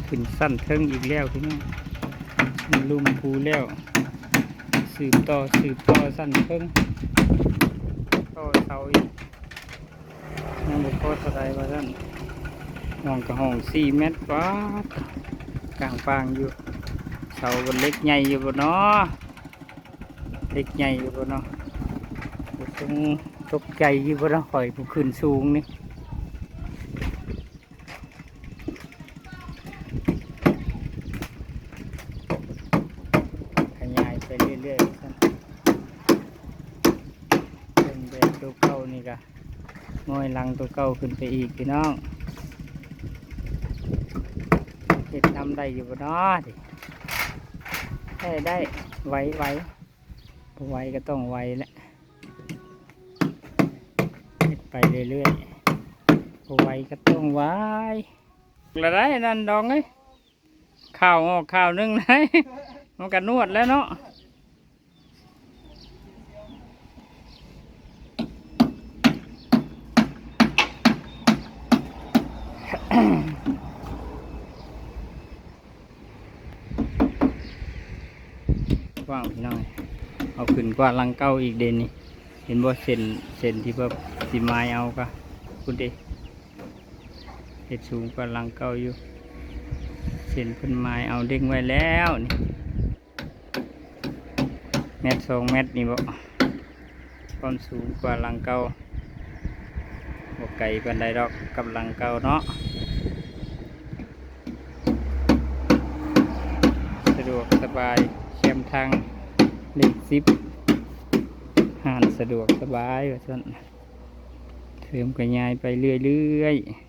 ຂຶ້ນຊັ້ນເທິງອີກແລ້ວພີ່ນ້ອງ ມັນລຸ່ມພູແລ້ວ ສືບຕໍ່ ສືບຕໍ່ຊັ້ນເທິງ ຕໍ່ເສົາອີກ ຍັງບໍ່ພໍເທົ່າໃດວ່າຊັ້ນ ຫ້ອງກະຫ້ອງສີ່ແມັດ ປາດ ກາງປາງຢູ່ ເສົາເຫຼັກໃຫຍ່ຢູ່ບໍ່ນໍ ເຫຼັກໃຫຍ່ຢູ່ບໍ່ນໍ ຕົກໃຈຢູ່ບໍ່ນໍ ຂ້ອຍຜູ້ຂຶ້ນສູງນີ້. ຂະຫຍາຍໄປເລື້ອຍໆ ວ່າຊັ້ນ ເບິ່ງແບບໂຕເກົ່ານີ້ກະງອຍຫຼັງໂຕເກົ່າຂຶ້ນໄປອີກພີ່ນ້ອງ ເຮັດນຳໄດ້ຢູ່ບໍ່ນໍ ໄດ້ ໄດ້ ໄຫວ ໄຫວ ບໍ່ໄຫວກະຕ້ອງໄຫວແຫຼະ ເຮັດໄປເລື້ອຍໆ ບໍ່ໄຫວກະຕ້ອງໄຫວ ລະໄດ້ນັ້ນດອງເອີຍ ຂ່າວອອກຂ່າວໜຶ່ງໄດ໋ ມັນກະນວດແລ້ວເນາະ ກວ້າງພີ່ນ້ອງ ເອົາຂຶ້ນກວ່າຫຼັງເກົ່າອີກເດນີ້ ເຫັນບໍ່ ເສັ້ນ ເສັ້ນທີ່ວ່າຊິມາຍເອົາກະພຸ້ນເດ ເຮັດສູງກວ່າຫຼັງເກົ່າຢູ່ ເສັ້ນເພິ່ນມາຍເອົາເດັງໄວ້ແລ້ວນີ້ ແມັດສອງແມັດນີ້ບໍ ຄວາມສູງກວ່າຫຼັງເກົ່າ ບໍ່ໄກປານໃດດອກກັບຫຼັງເກົ່າເນາະ ສະດວກສະບາຍ ແຄມທາງເລກສິບ ຮ້ານສະດວກສະບາຍວ່າຊັ້ນ ເສີມຂະຫຍາຍໄປເລື້ອຍໆ.